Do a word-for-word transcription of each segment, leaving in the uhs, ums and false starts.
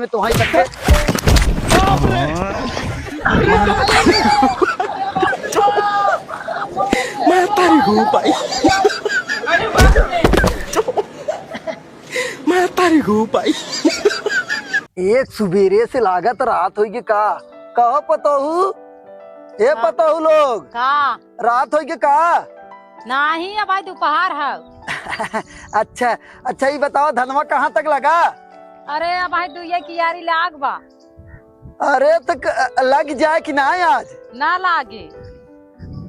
मैं तो वहीं तक के। मैं तारी हो भाई। मैं तारी हो भाई। एक सुबेरे से लागत रात होई गे का? कहो पतोहू, ए का? पतोहू लोग। का? रात होई गे का? नाही, अबहीं दुपहर है। अच्छा, अच्छा, ई बतावा, धनवा कहाँ तक लगा? अरे, अबहीं दुइये कियारी लाग बा। अरे, त क-, लग जाए कि ना आज? ना लागे।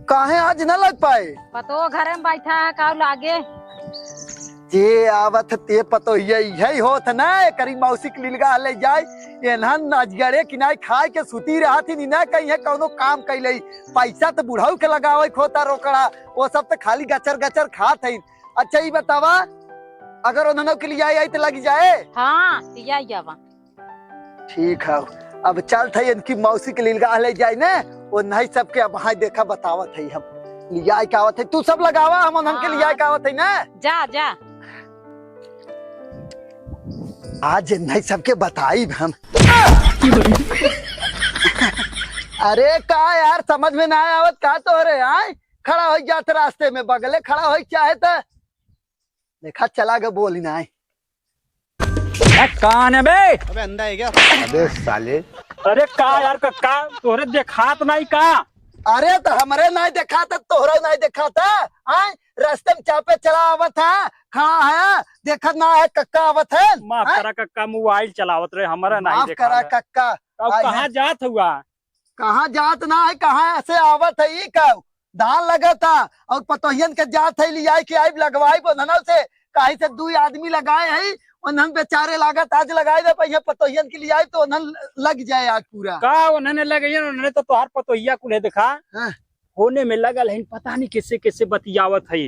काहे आज ना लग पाए? पतोह घरे में बैठा है, का लागे? जे आवत ते पतोहिया, यही होत ना, करी मौसी के लिलगा ले जाए। एनहन अजगरे कि ना खाए के सूती रहत ही, ना कहीं कौनो काम कैले। पैसा त बुढ़ऊ के लगावे के होता रोकड़ा, वो सब त खाली गचर गचर खात है। अच्छा, ई बतावा, अगर उन्हनों के लिए आई, आई त लग जाए? हाँ, लिया आवा। ठीक है, अब चलत है इनकी मौसी के लिलगा ले जाए ने, वो नहीं सबके अब हाँ देखा बतावत है हम। लिया के आवत है, तू सब लगावा, हम उन्हन के लिया के आवत है ना। जा, जा। आज नहीं सबके बताई हम। अरे का यार, समझ में ना आवत का तोहरे, आए? खड़ा हो जात रास्ते में, बगले खड़ा हो चाहे त। देखा, चला गे बोली ना। ए, कौन है बे? अबे अंधा है क्या? अबे साले। अरे का यार, का, का तोहरे देखात नहीं का? अरे त हमरे नहीं देखात, तोहरे नहीं देखात। आए, रास्ते में चापे चला आवत है, खड़ा है, देखत ना है, कक्का आवत है। माफ करा कक्का, मोबाइल चलावत रहे, हमरा नहीं देखात। माफ करा कक्का। अब कहाँ जात हुआ? कहाँ जात ना है, कहाँ से आवत है, ई का धान लगत है और पतोहियन के जात है, लियाई के आई लगवाई बोधनव से, काहे से दुई आदमी लगाए है, उन्हन बेचारे लागत आज लगाए दे, पहिया पतोहियन के लियाई तो उन्हन लग जाए आज पूरा। का उन्हने लगइयन, उन्हने तो तोहार पतोहिया कुल है देखा, हाँ। होने में लगल है, पता नहीं कैसे कैसे बतियावत है।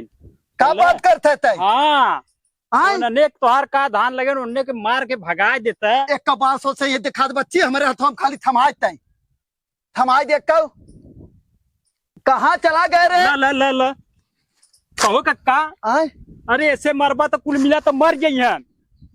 का बात करत है तै? हाँ। आय? उन्हने तोहार का धान लगे, उन्हने के मार के भगाए देता है। एक का बात सोचे, ये दिखा दे बच्ची, हमरे हाथों में खाली थमाए तै। थमाई दे कऊ। कहाँ चला गए रे? ला, ला, ला, ला। कहो कक्का। आय? अरे ऐसे मरबा तो कुल मिला तो मर गई हैं।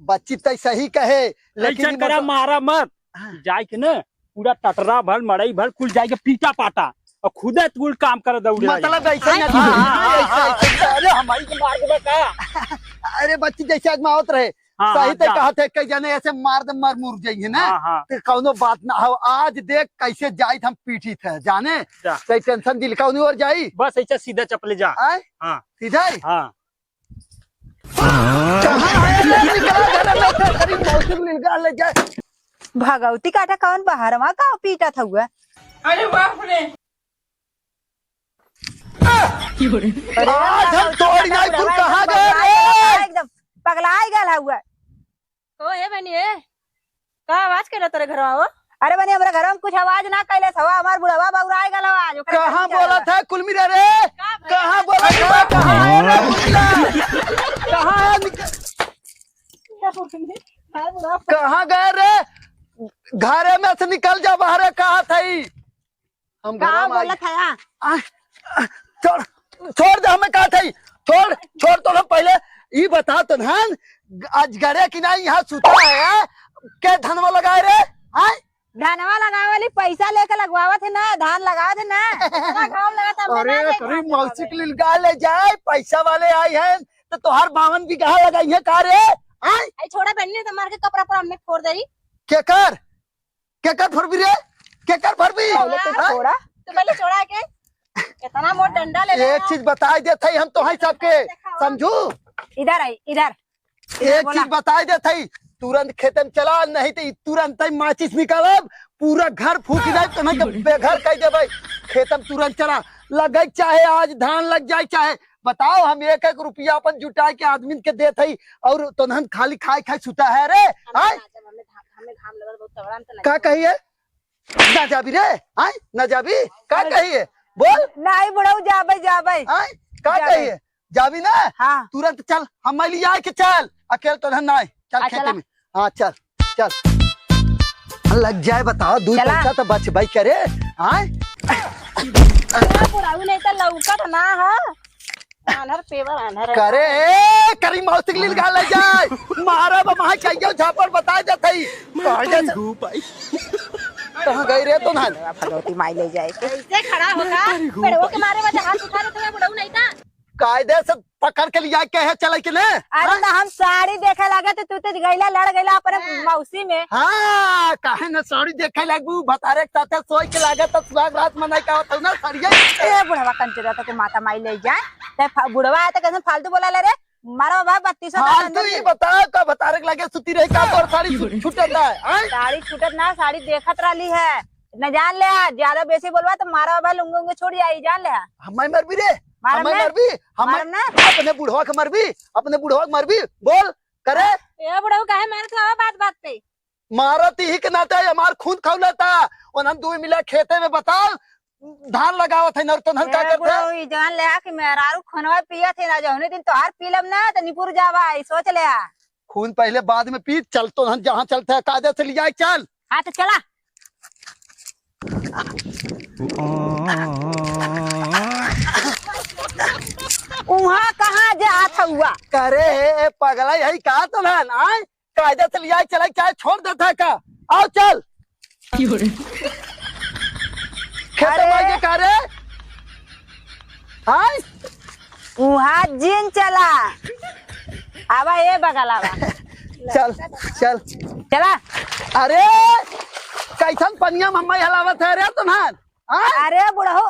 बच्ची तै सही कहे, लेकिन ऐसा ई करा, मतलब मारा मत। हाँ। जाए के ना, पूरा टटरा भर, मड़ई भर, कुल जाए के पीटा पाटा। और खुदे कुल काम कर दौड़े मतलब आई। ऐसे ही ना हाँ, हाँ, हाँ, ऐसे, हाँ। ऐसे। अरे हमारी के मार देबा का? अरे बच्ची जैसे आजमावत रहे, हाँ, सही हाँ, ते जा। कहत है, कई जने ऐसे मार दे, मर मुर जाइए ना। हाँ, हाँ। तो कौनो बात ना हो। आज देख कैसे जाइत हम पीटित है, जाने? जा। तै टेंशन दिल का उन्हीं ओर जाई। बस ऐसे सीधा चपले जा। आय? हाँ। सीधा ही? हाँ। कहाँ है? ले निकला घर में से, करीब मौसी को निकाल ले जाए। भगवती काटा कौन बहरवा का पीटत हुआ? अरे बाप रे। अरे, आज हम तोड़ नहीं, कुल कहाँ गए रे? एकदम पगलाए गल हुआ। ओ, ए बनी, ए। का आवाज कैला तोरे घरवा हो? अरे बनी, हमरा घरवा में कुछ आवाज ना कैले सवा, हमार बुढ़वा बौराए गल आवाज, ओकरे कहाँ बोलत है कुलमी रे? का भइल? कहाँ बोलत है? कहाँ है रे? कहाँ है? निकल। कहाँ गए रे? घरे में से निकल जा बाहरे, कहा थई? हम का घरवा में आई। बोलत है, हाँ? आ, आ, छोड़, छोड़ दे हमें, कहा थई। छोड़, छोड़ तो हम पहले ई बता तो धान, अजगरे कि नहीं यहाँ सुता है, के धनवा लगाए रे? आय? धनवा लगावे वाली पैसा लेके लगवावत है ना, धान लगावत है ना। इतना घाम लगत है, हमने अरे, ना देख अरे, धान मौसी लगावे। के लिलगा ले जाए, पैसा वाले आए हैं, तो तोहार बावन बीघा लगाई है का रे? आय? आई छोड़ा बहनी, तो मार के कपड़ा पर हमने फोड़ दे। केकर? केकर फरबी रे? केकर फरबी? छोड़ा। हाँ? छोड़ा। तू पहले छोड़ा के। इतना मोट डंडा ले ले एक आया। चीज बताई देत हई हम तोहई सबके, देखावा। समझू? इधर आई, इधर। इधर एक बोला। चीज बताई देत हई, तुरंत खेते में चला, नहीं तो ई तुरंत ही माचिस निकालब, पूरा घर फूंक जाए, तुम्हें के बेघर कर देबै। खेते में तुरंत चला, लगे चाहे आज धान लग जाए, चाहे बताओ, हम एक एक रुपया अपन जुटाए के आदमी के देत हई, और तोहन खाली खाए खाए सुता है रे, हमें आय? ना जब हमें घा-, हमें घाम लगल बहुत तगड़ा, हम तो ना का जाबे। कहिए? ना जाबी रे, आय? ना जाबी? का अरे कहिए? बोल। नहीं बुढ़ऊ, जाबे, जाबे। आय? का जाबे। कहिए? जाबी ना? हाँ। तुरंत चल, हम मैं लिया के चल, अकेल तोहन ना, चल आ, खेते चला। में। हाँ, चल। चल। लग जाए, बताओ, दू चला। पैसा तो बचबई करे। हाँ? ए, बुढ़ऊ नहीं तो लौकत ना है। आन्हर पेवर आन्हर है। करे, ए, करी मौसी के लील गा ले जाए। मारा बा, माँ कहियो झापड़ बताए जात हई। कहाँ गए से? कहाँ गई रे तोन्हन? भगवती माई ले जाए के। ऐसे खड़ा होगा, पेड़वा के मारे वाला हाथ उठा लेते हैं, बुढ़ऊ नहीं था। कायदे से पकड़ के लिया के है, चले के ने? अरे, हाँ? ना हम साड़ी देखे लागे तो तू तो गइला, लड़ गइला अपने हाँ। मौसी में। हाँ, काहे ना साड़ी देखे लागबू, भतारे के साथे सोई के लागे तो सुहाग रात मनाई का होता ना, सड़िया। ए बुढ़वा कंचुरा तो के माता माई ले जाए, ते फा-, बुढ़वा है तो कैसे फालतू बोला ले रे? मारा बाबा बत्तीस फालतू ही बताओ, का भतारे के लागे सुती रही का, तोर साड़ी छू-, छूटत है, हैं? साड़ी छूटत ना, साड़ी देखत रहली है। न जान ले, ज्यादा बेसी बोलबा तो मारा बाबा लुंगे उंगे छूट जाई, जान ले। हमाई मरबी रे, मारब हमाई ना। मरबी, हमाई मारब ना। अपने बुढ़वा के मरबी, अपने बुढ़वा के मरबी, बोल, करे। ए बुढ़ऊ काहे मारत हवा बात बात पे? मारत ही के नाते हमार खून खौलता। ओनन दुई मिला खेते में बताओ, धान लगावत है, और तोनहन का ए करते? बुढ़ऊ, ई जान ले कि मेहरारू खूनवा पियत है ना, जौने दिन तोहार पी लेब ना, तो निपुर जावा, ई सोच ले। खून पहले बाद में पी, चल तोनहन जहाँ चलते है, कायदे से लिया, चल। हाँ, तो चला। उहाँ कहाँ जात हउआ? करे हे, ए पगला, यही का तोनहन, आय? कायदे से लिया, चला, चाहे छोड़ देता है का? आओ, चल। खेत अरे। में आइए का रे? हाँ? उहाँ जिन चला। आवा ए बगल आवा। चल, चल। चला। अरे, कैसन पनिया में हम्मा हलावत है रे तोन्हन? हाँ? अरे बुढ़ऊ,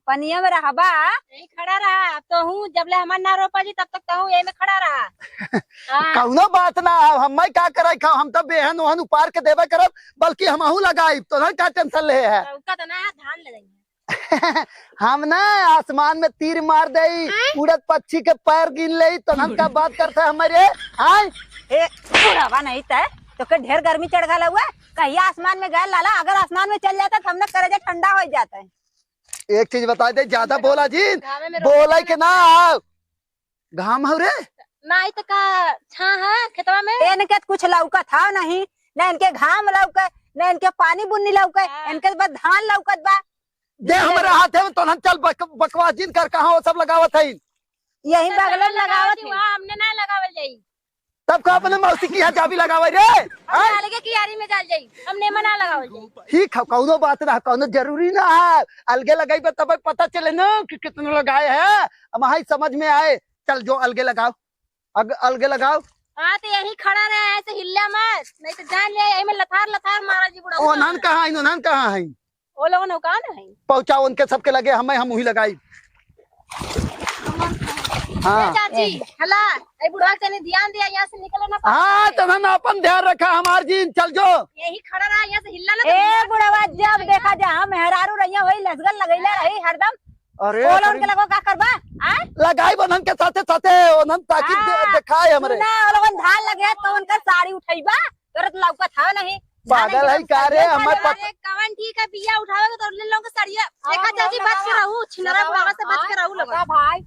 पनिया में रहबा। यहीं खड़ा रहा, अब तो हूँ, जब ले हमार ना रोपा जी, तब तक तो हूँ यही में खड़ा रहा। हाँ। कौनो बात ना, अब हम्मा का करे खाओ, हम तो बेहन ओहन उपार के देवे करब, बल्कि हमहू लगाई, तोन्हन का tension ले है? लौका तो ना, धान ले जाइए। हम ना आसमान में तीर मार देई, हैं? उड़त पक्षी के पैर गिन लेई, तोन्हन का बात करता है हमारे, आय? ए, बुढ़वा नहीं तय, तो के ढेर गर्मी चढ़ गल हुआ, कहिया आसमान में गए लाला, अगर आसमान में चल जाता तो हमने करेजा ठंडा हो जाता है। एक चीज बता दे, ज्यादा बोला जिन, घामे में रोटी बोला के ना आओ। घाम हो रे? नाई तो का छाह है खेतवा में? इनके तो कुछ लौकत है नहीं, ना इनके घाम लौके, ना इनके पानी बुन्नी लौके, हाँ। इनके बस धान लौकत बा। दे हमरे हाथे में, तोन्हन चल बक-, बकवास जिन कर, कहाँ वो सब लगावत है? यही तो बगल में लगावत है। वहाँ हमने ना लगावल जाई। तब का अपने मौसी की यहाँ जाबी लगावे रे? हम हैं? अलगे कियारी में जाल जाई, हम नेमा ना लगावल जाई। ठीक है, कौनो बात ना, कौनो जरूरी ना है। अलगे लगाई पे तब पता चले ना कि कितना लगाए है, हम हाई समझ में आए। चल जो अलगे लगाओ, अग-, अलगे लगाओ। हाँ, तो यही खड़ा रहे, ऐसे हिल्ला मत, नहीं तो जान ले, यही में लथार लथार मारा जी बुढ़ऊ। ओनहन कहाँ है, ओनहन कहाँ है? वो लोगन हो कहाँ ना है? पहुँचाओ उनके सबके लगे, हमें हम वही लगाई। हाँ। ए चाची, हला, ए बुढ़वा के तनी ध्यान दिया, यहाँ से निकले ना पावे। हाँ, तो हम अपन ध्यान रखा, हमार जिन चल जो। यही खड़ा रहा, यहाँ से हिलना ना तो ए बुढ़वा, जब देखा जा, हम मेहरारू रहिया, वही लसगल लगैले रही हरदम। अरे, वो लोगन अरे। के लगो का करबा? आय? लगाई ओनहन के साथे साथे, ओनहन ताकि दे-, हाँ, देखाए हमरे। सुना, वो लोगन धान लगे तो उनकर साड़ी उठैबा, तोरे तो लौकत हवे नहीं। पागल है का रे? हमार पत- अरे, कवन ठीक है, बिया उठावे के तो ले लोग सड़िया। देखा चाची, बच के रहू, छिनरा बुढ़ावा से बच के रहू लोग। भाई।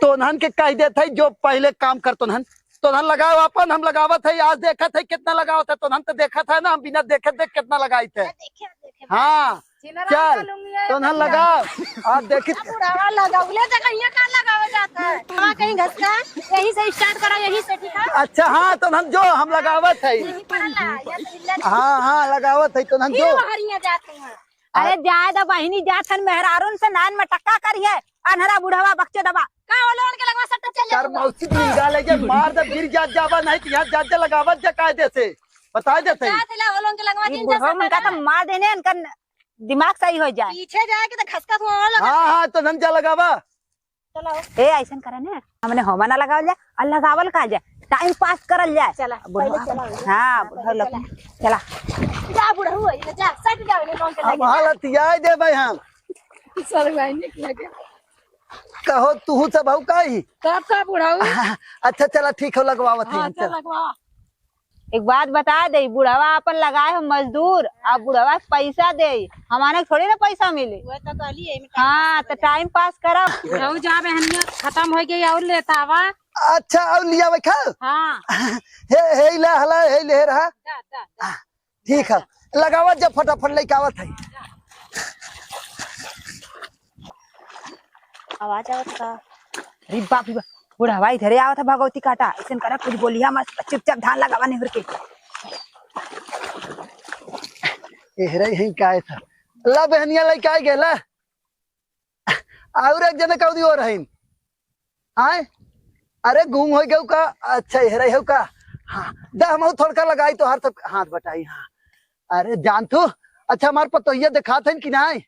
तोन्हन के कह देत है, जो पहले काम कर तोन्हन। तोन्हन लगाओ अपन, हम लगावत है, आज देखत है कितना लगावत है। तोन्हन तो देखत है ना, हम बिना देखे देख कितना लगाइत है। देखे, देखे। हाँ, छिनरा चल, का लुंगी है, तोन्हन बढ़िया। लगाओ। आज देखित बुढ़ावा लगाओ, ले देखा, यहाँ का लगावा जाता है? हवा कहीं घस का, यहीं से start करा, यहीं से, ठीक है? अच्छा, हाँ, तोन्हन जो हम लगावत है। यहीं पर ला, या तो हिल्ला हाँ, हाँ, लगावत है, तोन्हन फिर जो। बाहर यहाँ जाते हैं। अरे जाए द बहिनी, जात हन मेहरारून से नान मटक्का करिहे, अनहरा बुढ़वा बकचे दबा। का वो लोगन के लगवा सट्टा चल कर जाऊंगा? मौसी निकाल ले जे, मार दे, गिर जात जाबा, नहीं तो यहाँ जात जा लगावत जा कायदे से। बता देते हैं। जात ला वो लोगन के लगवा ई जिन जा बुढ़वा सट्टा मन का ना। तो मार देने, इनका न-, दिमाग सही हो जाए। पीछे जाए के तो खसका धुआं लगा। हाँ, हाँ, तो नन जा लगावा। चलो। ए, ऐसन करे ने, हमने होमा ना लगावल जाए, और लगावल का जाए, time pass करल जाए। चला, बुढ़वा पहले चला। हाँ, बुढ़वा पहले लोग, चला। चला। जा बुढ़ऊ, ये जा, सट जाओ, इन्हें लोगन के अब लगे। हालत याद है भाई हम। सर भाई निकल गया। कहो, तू सब हऊ का ही? तब का बुढ़ऊ? अच्छा, चला, ठीक हो, लगवावत है, हाँ, चल चल। लगवा। एक बात बता दे, बुढ़वा अपन लगाए हो मजदूर, आ बुढ़वा पैसा दे, हमारे थोड़ी ना पैसा मिले। वह तो कहली है, हाँ, तो time pass करा। बुढ़ऊ जा बहनिया, खत्म हो गई और लेता आवा। अच्छा, और लिया वे खा? हाँ। हे, हे, ला, हला, हे, ले रहा। दा, दा, दा। ठीक है, लगावत जा, फटाफट लेके आवत है। आवाज आवत का? अरे बाप रे बाप, बुढ़वा इधरे आवत है भगवती काटा। ऐसन करा, कुछ बोलिया मत, चुपचाप धान लगावा निहुर के। एहरे ही का था। ला बहनिया लइके आ गेला। और एक जने कउदी हो रहीन। आय? अरे गुम होइ गउ का? अच्छा, एहरे हो का? हाँ, दा हमहू थोड़का लगाई तोहार सब हाथ बटाई। हाँ। अरे जान तू, अच्छा हमार पतोहिया देखात हन कि नाय?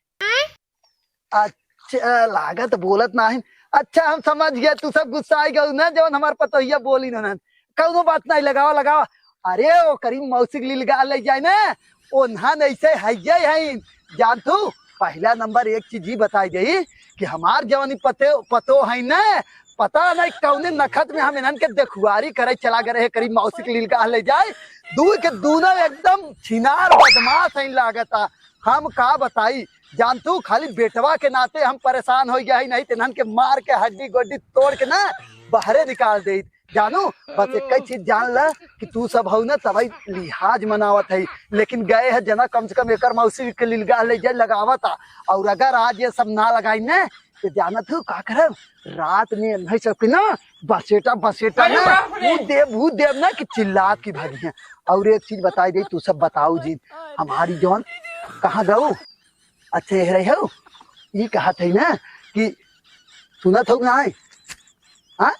अच्छा, लागत बोलत नाहीं। अच्छा, हम समझ गए, तू सब गुस्सा आई गऊ ना, जवन हमार पतोहिया बोली ना। कउनो बात नाहीं, लगावा, लगावा। अरे, ओकरी मौसी के लीलगाह लइ जाए ना, ओन्हन ऐसे हइये हईन। जान तू, पहिला नंबर एक चीज ही बताई देई कि हमार जवन ई पते, पतो है ना, पता नहीं कउने नखत में हम इन्हन के देखुआरी करे चला गए रहे, करी मौसी के लीलगाह लइ जाए। दू के दूनो एकदम छिनार बदमाश हैं लागता। हम का बताई, जान तू, खाली बेटवा के नाते हम परेशान होइ गया है, नहीं तो इन्हन के मार के हड्डी गोड्डी तोड़ के ना बहरे निकाल देइत। जानू, बस एक ही चीज जान ला कि तू सब हऊ ना, तबही लिहाज मनावत है, लेकिन गए है जना, कम से कम एकर मौसी के लीलगाह लइ जाए लगावत आ। और अगर आज ये सब ना लगाई ना, तो जानत हऊ का करब? रात में नहीं सब के ना बसेटा बसेटा अरे ना बाप रे। भूत देव भूत देव ना कि चिल्लात की भागी हैं। और एक चीज बताई दे, तू सब बताऊ जी, हमारी जौन कहाँ गऊ? अच्छा, ये रहे हो, ये कहा थे ना कि सुनत हो ना आए? हाँ?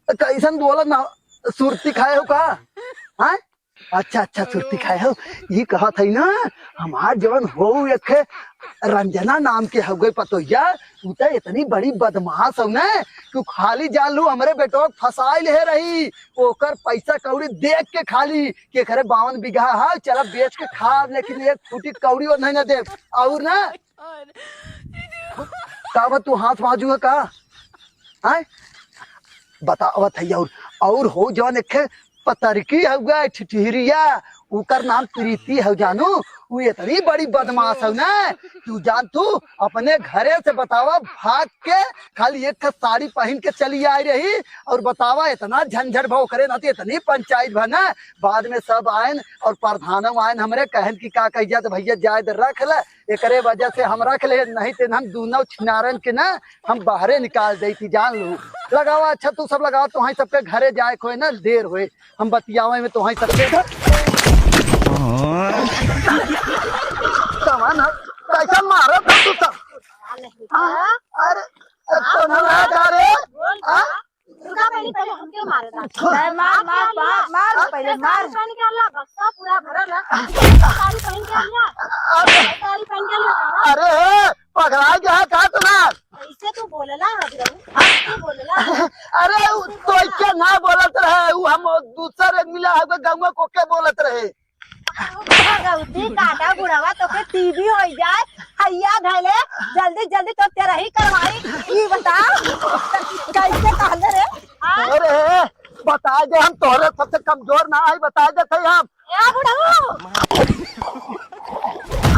तो कैसन बोलत ना, सुरती खाए हो का? हाँ? अच्छा, अच्छा, सुरती खाए हो। ये कहा थे ना, हमार जवन हो एक रंजना नाम के हो गए पतोहिया, उ तो इतनी बड़ी बदमाश हो ना कि खाली जान लू हमरे बेटवा के फंसाई ले रही। ओकर पैसा कौड़ी देख के खाली कि एकरे बावन बीघा है, चला बेच के खा, लेकिन एक फूटी कौड़ी और नहीं ना देब। और ना, का बा तू हाथ बाजू है का? हैं? बतावत है। और, और हो जौन एक पतरकी हउआ ठिठिरिया, उकर नाम प्रीति हउ जानू, उ इतनी बड़ी बदमाश हउ ना, तू जान तू अपने घरे से बतावा भाग के खाली एक ठे साड़ी पहिन के चली आई रही। और बतावा इतना झंझट भा ओकरे नाते इतनी पंचायत भा ना, बाद में सब आयन और प्रधानम आयन हमरे कहन कि का कह जात भैया जायद रख ले, एकरे वजह से हम रख ले, नहीं ते हम दूनों छिनारन के ना हम बाहरे निकाल देती, जान लू। लगावा, अच्छा तू सब लगावा, तोहई सबके घरे जाए के होए ना, देर होए, हम बतियावे में तोहई सबके। कमान है, कैसा मारा था तू सब? हाँ? अरे, तो ना लगा रे? हाँ? रुका, पहले, पहले हमके मारे दा। मार, मार, मार, मार, मार, पहले मार। साड़ी पहन के आला, बक्सा पूरा भरल है। साड़ी पहन के आला। अरे। साड़ी पहन के आला। अरे, पकड़ा गया है का तुम्हार? ऐसे तू बोलला, अभी रहू। ऐसे बोलला। अरे, उ तो के ना बोलत रहे, उ हम दूसर एक मिला है, गंगा को के बोलत रहे। भगवती काटा बुढ़वा, तोके टीबी होइ जाए, हैया धैले, जल्दी जल्दी तो तेरही करवाई। ई बताओ, कैसे कहले रे? आ? अरे, बता दे, हम तोहरे सबसे कमजोर ना है, बता दे थे हम। ए बुढ़ऊ।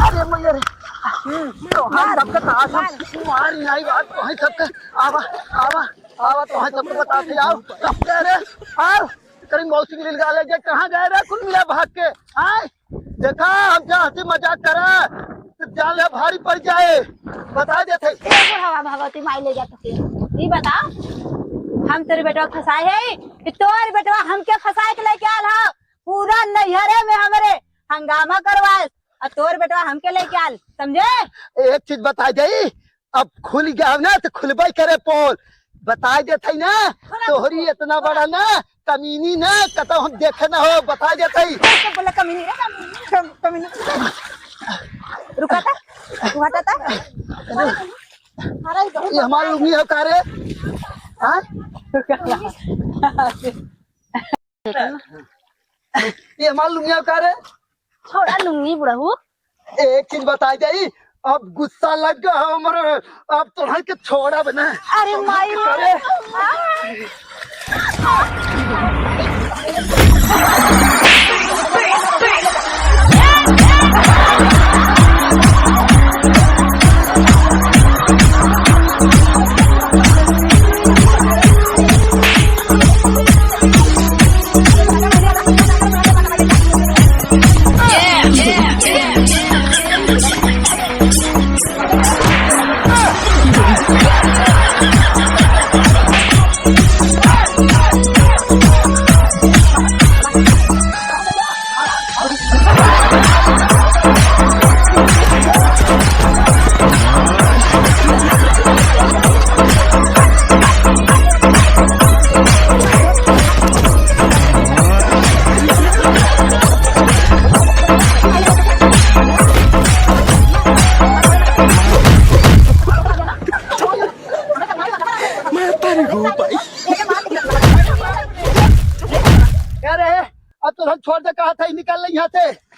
अरे मैया रे, तो हम मार, सबके कहा था, मार। मार नहीं बात, तो है सबके, आवा, आवा, आवा, तो है सबके बता थे, आओ, सबके, अरे, आओ। करीम मौसी के लिए ले गए, कहाँ गए रे कुल मिला भाग के? आय, देखा हम क्या हंसी मजाक करा, तो जान ले भारी पड़ जाए, बता देते। ए बुढ़वा भगवती माई ले जात के। ई बताओ, हम तोरे बेटवा फंसाए है कि तोर बेटवा हमके फंसाए के लेके आल है? पूरा नैहरे में हमरे हंगामा करवाए, और तोर बेटवा हमके लेके आल, समझे? एक चीज बता जाई, अब खुल गया ना तो खुलबे करे पोल। बता देत है ना, तोहरी इतना बड़ा ना कमीनी ना कतौ हम देखे ना हो, बता देत है। कैसे बोला कमीनी रे, कमीनी, कम-, कमीनी। रुका था, तू हटा था। अरे, ये हमार लुंगी हो का रे? हाँ? ये हमार लुंगी हो का रे? छोड़ा लुंगी बुढ़ऊ। एक चीज बताई जाई, अब गुस्सा लग गया हमरे, अब तोहन के छोड़ा बना। अरे माई, अरे।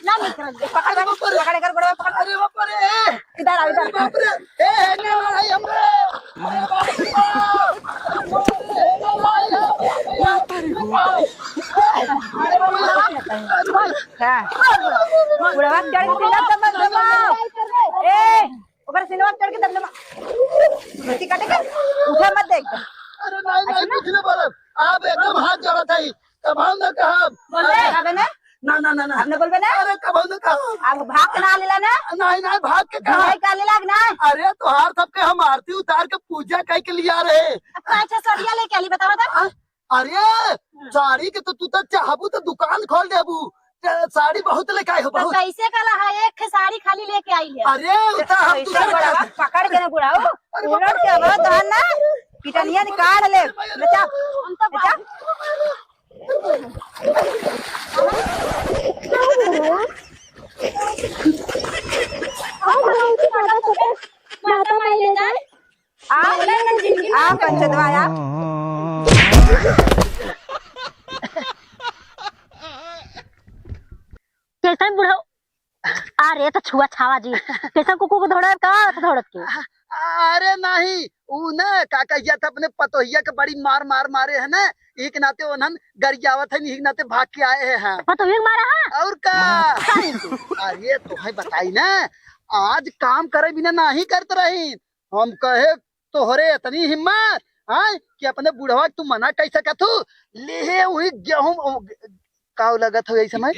चल, निकल, पकड़, अरे बाप रे। पकड़, एकर गोड़वा पकड़। अरे बाप रे। इधर आ, इधर। अरे बाप रे। ए, ए, ना, ना, ना, हमरे। अरे बाप रे। अरे बाप रे। हाँ। बुढ़वा चढ़ के सीना दबा, दबा। ए, ओकर सीनवा चढ़ के दबा। रोटी काटे के, उठा मत दे एकदम। अरे नहीं, नहीं, कुछ नहीं बोलब। आप एकदम हाथ जोड़त है। कब हम ना कहब। बोल बे। अरे, ना, ना, ना, ना। अब ना बोलबे ना? अरे, कब हम ना कहब। अब भाग के ना लेला ना? नहीं, नहीं, भाग के कहा? भाग के लेला ना? अरे, तोहार सबके हम आरती उतार के पूजा कई के लिया रहे। अब का अच्छा सड़िया लेके आली, बतावा तो? हाँ? अरे, साड़ी के तो तू तो चाहबू तो दुकान खोल देबू। ते साड़ी बहुत लेके आए हो, तो बहुत। कैसे कला है, एक ठे साड़ी खाली लेके आई है। अरे, उ तो हम कैसे दूसरे बुढ़ावा, का पकड़ के ना बुढ़ाऊ। अरे, उलट के अब तोहार ना पिटनिया निकाल ले। ले चल। हम तो ले चल। माता माई ले जाए। आ, आ, पंचतवा, आ। कैसन बुढ़ऊ? अरे, तो छुआ छावा जी, कैसन कुकुर को दौड़ाए का, तो दौड़त के? अरे नहीं, ऊ ना, का कह जात, अपने पतोहिया के बड़ी मार, मार मारे है ना, एक नाते ओनहन गरियावत है, एक नाते भाग के आए हैं। पतोहिया के मारा है? और का? सही। अरे, तोहे बताई ना, आज काम करे बिना नहीं करत रही, हम कहे, तोहरे इतनी हिम्मत, हाँ, कि अपने बुढ़वा के तू मना कह सकत हू? लिहे वही गेहूं, ओ, का लगत हो यही समय?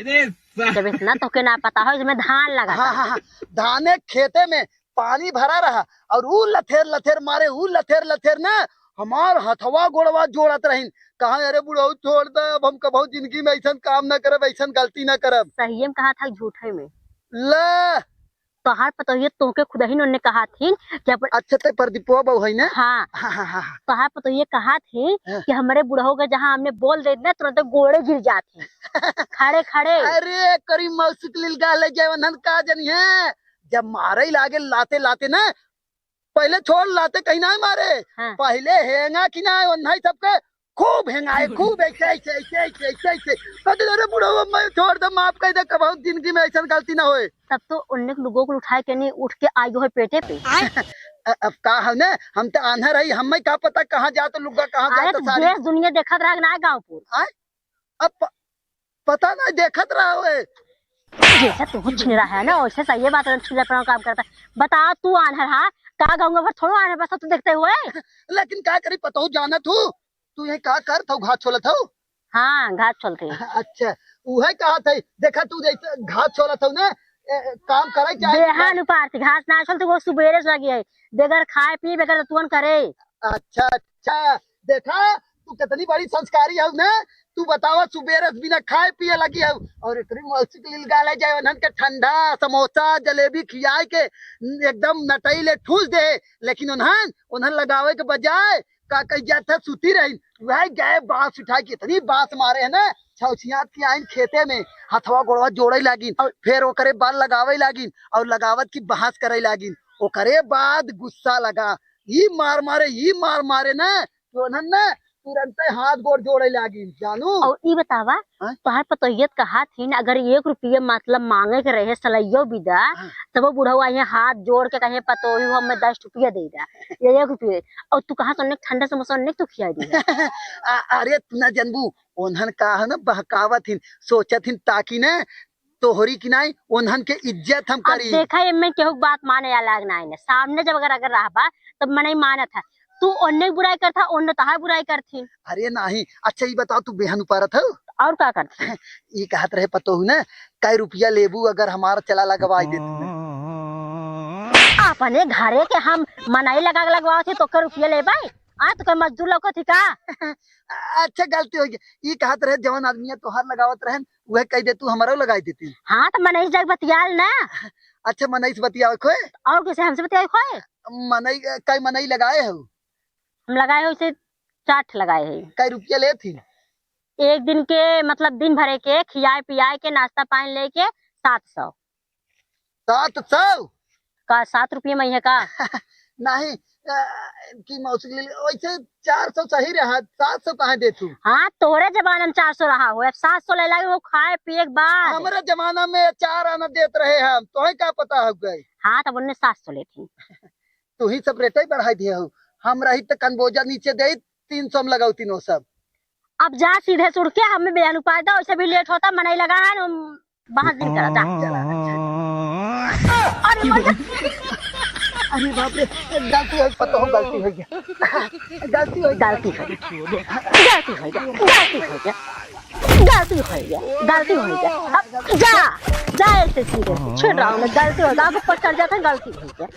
जब इतना तोके ना पता हो, इसमें धान लगा हाँ, था। हाँ, हाँ, धाने खेते में पानी भरा रहा और ऊ लथेर लथेर मारे, ऊ लथेर लथेर ना हमार हथवा गोड़वा जोड़त रहीन। कहा, "अरे बुढ़ऊ, छोड़ दे, अब हम कबहू जिंदगी में ऐसन काम ना करब, ऐसन गलती ना करब।" सही में कहा था, झूठे में। ले, तोहार पतोहिया तोहके खुदही नोने कहा थीन कि अपन अच्छा, ते प्रदीपवा बहू है ना? हाँ। हाँ, हाँ, हाँ, हाँ। तोहार पतोहिया कहा थी हाँ। कि हमरे बुढ़ऊ के जहाँ हमने बोल दे ना, तुरंत गोड़े गिर जात हैं। खड़े, खड़े। अरे, करी मौसी के लील गाले जाए, वनन का जनी है? जब मारे ही लागे लाते, लाते ना, पहले छोड़ लाते कहीं ना मारे। हाँ। पहले हेंगा कि ना, वन्ना ही सबके खूब हेंगाए, खूब ऐसे, ऐसे, ऐसे, ऐसे, ऐसे, ऐसे। कहते, "अरे बुढ़ऊ, मैं छोड़ दे, माफ कर दे, कबहू जिंदगी में ऐसन गलती ना होए।" तब तो उन्ने के लुगो को उठाए के नहीं, उठ के आई गो है पेटे पे। अ-, अब का है ना, हम तो आन्हर है, हमें का पता कहाँ जात लुग्गा, कहाँ अरे जात तो साड़ी। देश दुनिया देखत रहा ना गाँव पुर। आय? अब प-, पता नहीं, देखत रहा होए। जैसे तू छिन रहा है ना, वैसे सही बात है, छिन रहा काम करता है। बताओ तू आन्हर हा, का गाँव में भर थोड़ो आन्हर बस तू देखते हुए? लेकिन का करी, पतोहू जानत हूँ, तू यही का करत हऊ, घास छोलत हऊ? हाँ, घास छोलत हई। अच्छा, उहे कहत हई, देखा तू जैसे घास छोलत हऊ ना, ए, काम करे चाहे बेहान उपार थी, घास ना छोलत, वो सुबेरे से लगी है, बगैर खाए पिए, बगैर तुअन करे। अच्छा, अच्छा, देखा तू कितनी बड़ी संस्कारी हऊ ना, तू बतावा सुबेरे से बिना खाए पिए लगी हऊ, और इतनी मौसी के लील गाले जाए, उन्हन के ठंडा, समोसा, जलेबी खियाए के एकदम नटई ले ठूस दे, लेकिन उन्हन, उन्हन लगावे के बजाय का कही जात है, सुती रही, वह गए बांस उठा के, इतनी बांस मारे है ना, छौछियात के आइन खेते में, हथवा गोड़वा जोड़े लागिन, और फिर ओकरे बाद लगावे लागिन, और लगावत की बहस करे लागिन। ओकरे बाद गुस्सा लगा, ई मार मारे, ई मार मारे ना, तो उन्हन ना तुरंते हाथ गोड़ जोड़े लागिन, जानू। और ई बतावा, हाँ? तोहार पतोहियत कहा थी ना, अगर एक रुपये मतलब मांगे के रहे सलैयो बिदा, हाँ। तब वो बुढ़ऊ आइए हाथ जोड़ के कहे, "पतोही हो, हमें दस रुपया दे दा, ये एक रुपये।" और तू कहा सोने ठंडा समोसा उन्ने तू खिया दी है। आ, अरे तू ना जनबू, ओन्हन का है ना बहकावत हिन, सोचत हिन ताकि ना तोहरी की नाई ओन्हन के इज्जत हम अब करी। देखा, एमे केहू के बात माने या लाग नाई ने। सामने जब अगर, अगर रहबा, तब मनई मानत है। तू ओन्ने की बुराई करत है, ओन्ने तहार बुराई करत ही। अरे नाही, अच्छा ई बताओ, तू बेहन उपारत हो? और का करत है? ई कहत रहे पतोहू ने, "कै रुपया लेबू अगर हमार चला लगवाई दे तू?" अपने घरे के हम मनई लगा के लगवावत ही, तो कै रुपया लेबै? आ, तो कोई मजदूर लौकत ही का? अच्छा, गलती हो गई। ई कहत रहे, जवन आदमी तोहार लगावत रहन, उहे कह दे, तू हमरो लगाई देती। हाँ, तो मनई से जाके बतियाल ना। अच्छा, मनई से बतियावे खोए? और कैसे हमसे बतियावे खोए? मनई, कई मनई लगाए हो? हम लगाए हो, उसे चार ठे लगाए हैं। कई रुपया लेत ही? एक दिन के, मतलब, दिन भरे के, खियाए पियाए के, नाश्ता पानी लेके, सात सौ। सात सौ? का सात रुपये में है का? नहीं, अ, कि मौसी के लिए वैसे चार सौ सही रहा, सात सौ कहाँ देथू? हाँ, तोहरे जमाना में चार सौ रहा हो, अब सात सौ ले लागे हो खाए पिए के बाद। हमरे जमाना में चार आना देत रहे हम, तोहे का पता हो गए? हाँ, तब उन्ने सात सौ लेते हैं। तू ही सब रेट ही बढ़ाई दिए हो, हम रही तो कनबोजा नीचे दे तीन सौ में लगाओ तीनों सब। अब जा सीधे से उठ के हमें बयान उपाय दो, वैसे भी लेट होता, मनई लगा है, हम बाहर दिन करा, जा। अरे मर जा। अरे बाप रे, गलती हो, पता हो, गलती हो गया, गलती हो गया। गलती हो गया, गलती हो गया, गलती हो गया, गलती हो गया। अब जा, जा ऐसे सीधे से, छेड़ रहा हूँ मैं, गलती हो गया, अब ऊपर चढ़ जाता है, गलती हो गया।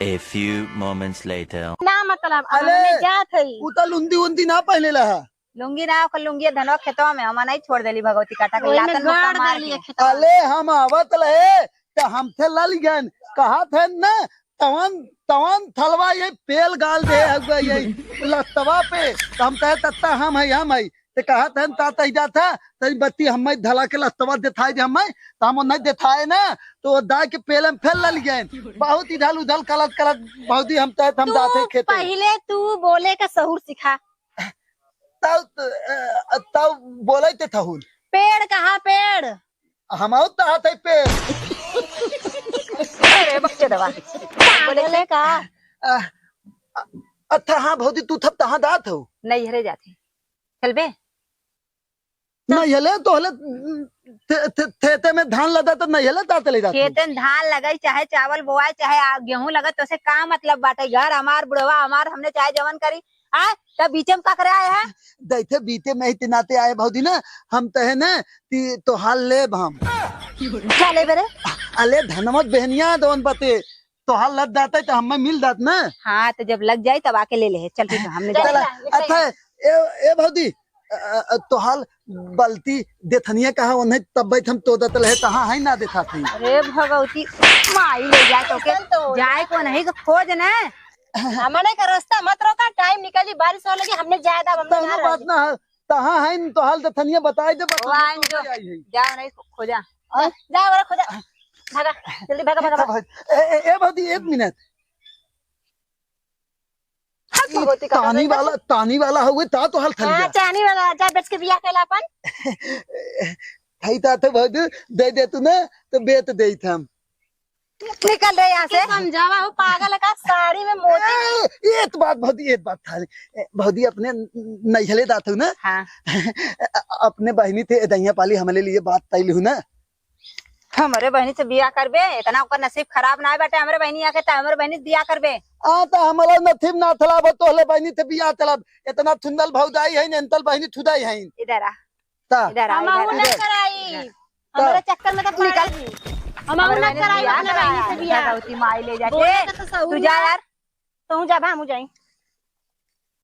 A few moments later. ना मतलब, अब अरे, हमने जात हई। उ त लुंदी उंदी ना पहने ला है। लुंगी ना, ओकर लुंगी धनवा खेतवा में, हम नहीं छोड़ देली भगवती काटा के, ओही में लातन मुक्का गाड़ मार देली के। खेतवा में। अले हम आवत रहे, त हमसे लल गन, कहत है न, तवन, तवन थलवा ये पेल गाल दे हुआ ये लस्तवा पे, त हम कहे, "तत्ता हम है, हम है।" ते कहत है, "ता तई जात है, तई बत्ती हम्मे धला के लस्तवा देथाई दे हम्मे।" त हम नहीं देथाए ना, तो वो दाई के पेले में फेल लल गए। बहुत इधल उधल कलत कलत, भौजी हम तहत हम तू जाते खेते। पहिले तू बोले का सहूर सिखा। तब, अ, तब बोले ते थहुल। पेड़ कहाँ पेड़? हम आउत तहत है पेड़। अरे बच्चे दवा। बोले बोले का? अ, अ, अच्छा हाँ भौजी, तू थप तहाँ दात हो? नहीं, हरे जाते। चलबे? नैहले तोहले थे-, थे-, खेते में धान लदा तो नैहले तात ले जात हो। खेते में धान लगाई, चाहे चावल बोआई, चाहे आ, गेहूं लगत, तोसे का मतलब बाटे? घर हमार, बुढ़वा हमार, हमने चाहे जवन करी। आ, तब बीचे में का करे आए हैं? दैथे बीते में ही तिनाते आए भौजी ना, हम तहे ना ती तोहार लेब हम। का लेबे रे? अले धनवत बहनिया दोन बते, तोहार लद जाते तो हमें मिल जात ना। हाँ, तो जब लग जाए तब आके ले ले। चल ठीक है, हमने चल, जाते। चल, चल। अच्छा, ए, ए भौजी, अ, अ, तोहार बल्ती देथनिया कहा उन्हें तब बैठ हम तो दत रहे, तहाँ है ना देखा थी। अरे भगवती, माई ले जाए तो के, चल तो। जाए को नहीं तो खोज ना। हमने का रास्ता मत रोका, टाइम निकली, बारिश हो लगी, हमने जाए दा, मम्मी ना तनु बात रही। ना है, तहाँ है न तोहार देथनिया बताई दे, बस वो हम आइन तो जो। आई है। जा नहीं खोजा। और? जा, जा, वाला खोजा। भागा, जल्दी भागा, भागा, भागा। ए, ए, ए, भौजी, एक मिनट। हट, ई भगवती का तानी करत वाला, तानी वाला हुए, ता तो हाल थल हाँ, गया। तानी वाला, जा बेच के बियाह कैला अपन। भाई ता तो भौजी दे दे तू ना, तो बेच दे हम। निकल रे यहाँ से। समझावा हो, पागल है का? साड़ी में मोती। ए, एक बात भौजी, एक बात था। ए, भौजी अपने नैहले दात हो ना? हाँ। अपने बहिनी थे दहिया पाली हमरे लिए बात तैल हो ना? हमरे बहिनी से बियाह करबे? इतना ओकर नसीब खराब ना बाटे, हमरे बहिनी आके त हमरे बहिनी से बियाह करबे। आ, त हमला नसीब ना थलाब, तोहले बहिनी से बियाह थलाब। इतना थुंदल भौजाई है, नेंतल बहिनी थुदाई है। इधर आ। ता। इधर आ, हम इधर आ। ना कराई। ता। हमरे चक्कर में तो निकल। पड़ेगी। हम हमरे ना बहिनी से कराई बियाह अपने कराया। बहिनी से बियाह। भगवती माई ले जाके। बोले का तो सहूर तू जा ना। यार। तू जा, हम जाई।